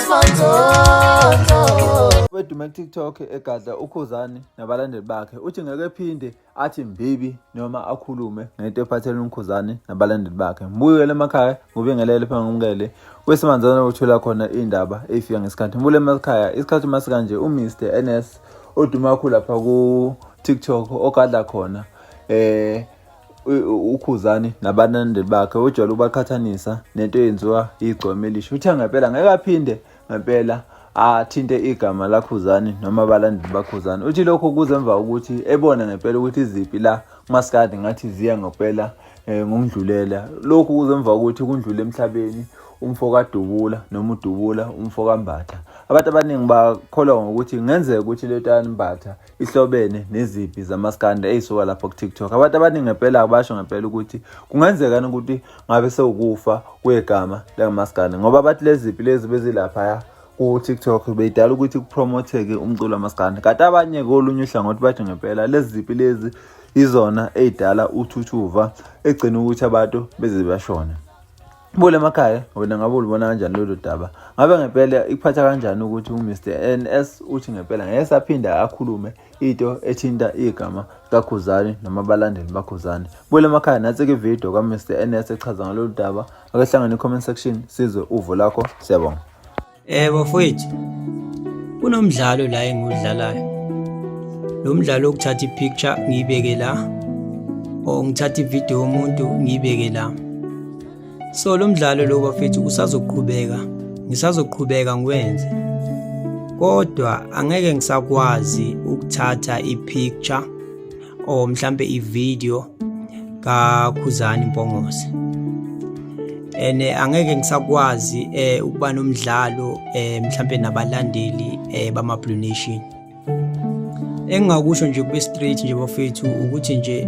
NS Manzonzo. Wedume ku-TikTok egadla uKhuzani nabalandeli bakhe, uthi ngeke ephinde athi mbibi noma akhulume ngento ephathelene uKhuzani nabalandeli bakhe. Mbuyele emakhaya ngubingelele phambi ngumkele wesimanzana uthola khona iy'ndaba ey'fika ngesikhathi. Mbule emakhaya isikhathi uma sikanje uMr NS oduma kakhulu lapha ku-TikTok ogadla khona uKhuzani nabalandeli bakhe, ujwayele ukubaqhathanisa nento eyenziwa igcweme elisha. Uthe ngempela ngeke aphinde ngempela athinte igama laKhuzani noma abalandeli baKhuzani. Uthi lokho kuze emva kokuthi ebone ngempela ukuthi iziphi la kumaskandi ngathi ziya ngempela ngokundlulela. Lokhu kuze emva kokuthi kundlule emhlabeni umfo kaDubula noma uDubula umfo kaMbatha. Abantu abaningi bakholwa ngokuthi kungenzeka ukuthi lento kaMbatha ihlobene nezimpi zamaskandi ey'suka lapho ku-TikTok. Abantu abaningi ngempela basho ngempela ukuthi kungenzekani ukuthi ngabe sewukufa kwegama lengamaskandi, ngoba bathi lezi zimpi lezi bezilaphaya ku-TikTok beyidala ukuthi kupromotheke umculo wamaskandi, kanti abanye kolunye uhlangothi bathi ngempela lezi zimpi lezi izona ey'dala uthuthuva egcina ukuthi abantu beze bashone. Bule emakhaya, wena ngabe ulubona kanjani lolu daba? Ngabe ngempela ikuphatha kanjani ukuthi uMr NS uthi ngempela ngeke saphinda akhulume into ethinta igama kaKhuzani noma abalandeli baKhuzani? Bule emakhaya, nansi ke video kaMr NS echaza ngalolu daba. Ake hlangane comment section sizwe uvo lakho. Siyabonga. Bafowethu, kunomdlalo la engiwudlalayo. Lo mdlalo wokuthatha i-picture ngiyibeke la or ngithatha ividiyo yomuntu ngiyibeke la. So lo mdlalo lo bafethu usazoqhubeka, ngisazoqhubeka ngiwenze. Kodwa angeke ngisakwazi ukuthatha i-picture or mhlambe i-video kaKhuzani Mpongose. Ene angeke ngisakwazi ukuba nomdlalo mhlambe nabalandeli bama Blue Nation. Engingakusho nje kube straight nje bafethu ukuthi nje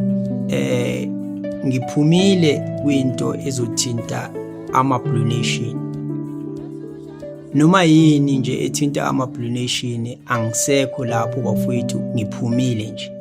ngiphumile kwinto ezothinta ama Blue Nation. Noma yini nje ethinta ama Blue Nation angisekho lapho bafethu, ngiphumile nje.